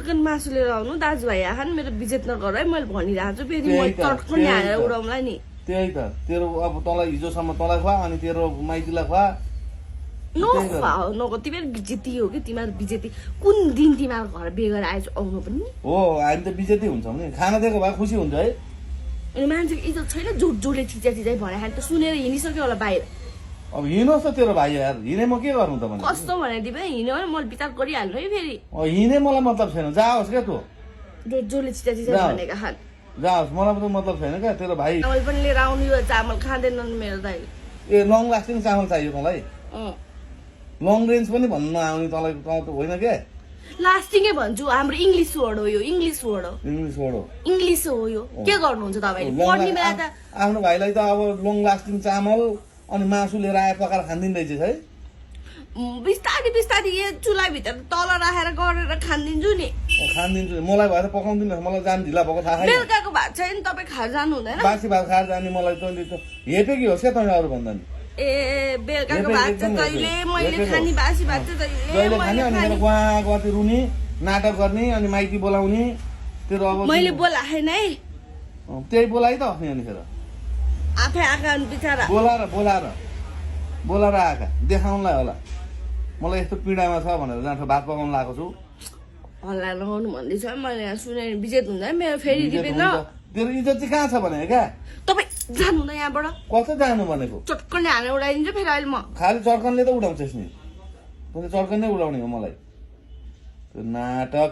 चटकन मासु लिएर आउनु दाजुभाइ आखान मेरो बिजेत नगर है मैले भनिरहेको छु फेरि म चटकन हालेर उडाउँला नि त्यही त तेरो अब तँलाई हिजोसम्म तँलाई खुवा अनि तेरो माइतीलाई खुवा नगो तिमीहरू बिजेती हो कि तिमीहरू बिजेती कुन दिन तिमीहरू घर बिहे गरेर आएछ आउनु पनि हो हामी त बिजेती हुन्छौँ नि खाना दिएको भए खुसी हुन्छ है अनि मान्छेको इज्जत छैन जोडले चिच्याइ भने खाने त सुनेर हिँडिसक्यो होला बाहिर अब हिँडोस् त तेरो भाइ यार हिँडे म के गर्नु त भने कस्तो भनेदेखि हिँड्यो भने मैले विचार गरिहाल्नु है फेरि हिँडे मलाई मतलब छैन जाओस् क्या तँ जोडले चिच्याइ भनेका खान जाओस् मलाई त मतलब छैन क्या तेरो भाइ चामल पनि लिएर आउनु यो चामल खाँदैनन् मेरो दाइ ए लङ लास्टिङ चामल चाहियो तँलाई लङ रेन्ज पनि भन्न आउने तँलाई तँ त होइन क्या लास्टिङै भन्छु हाम्रो इङ्ग्लिस वर्ड हो यो इङ्ग्लिस वर्ड हो इङ्ग्लिस वर्ड हो इङ्ग्लिस हो यो के गर्नुहुन्छ तपाईँले पढ्ने बेला त आफ्नो भाइलाई त अब लङ लास्टिङ चामल अनि मासु लिएर आए पकाएर खानिदिँदैन रहेछ है बिस्तारी बिस्तारी यो चुल्हाभित्र तल राखेर गरेर खानिदिन्छु नि खानिदिन्छु मलाई भएर पकाउँदिनँ मलाई जान ढिला भएको थाहा छैन बेलुकाको भात छैन तपाईँ खाएर जानु हुँदैन बासी भात खाएर जाने मलाई तैँले त हेपेकी होस् क्या तैँले अरू भन्दा नि ए बेलुकाको भात चाहिँ कहिले मैले खाने बासी भात चाहिँ जहिले खाने अनि मेरो गुवा गति रुने नाटक गर्ने अनि माइती बोलाउने तेरो अब मैले बोलाएन है त्यही बोलाइ त अस्ति अनिखेर आफै आँखा बिचरा बोलाएर आएका देखाउनलाई होला मलाई यस्तो पीडामा छ भनेर जान्छ भात पकाउन लगाएको छु हल्ला लगाउनु भन्दैछ मैले यहाँ सुने बिजेत हुँदैन मेरो फेरि दिपेन तेरो इज्जत चाहिँ कहाँ छ भने क्या तपाईँ जानु हुँदैन यहाँबाट कस्तो जानु भनेको चटकनले हालेर उडाइदिन्छु फेरि अहिले म खालि चर्कनले त उडाउँछस् नि तैँले चर्कन नै उडाउने हो मलाई त्यो नाटक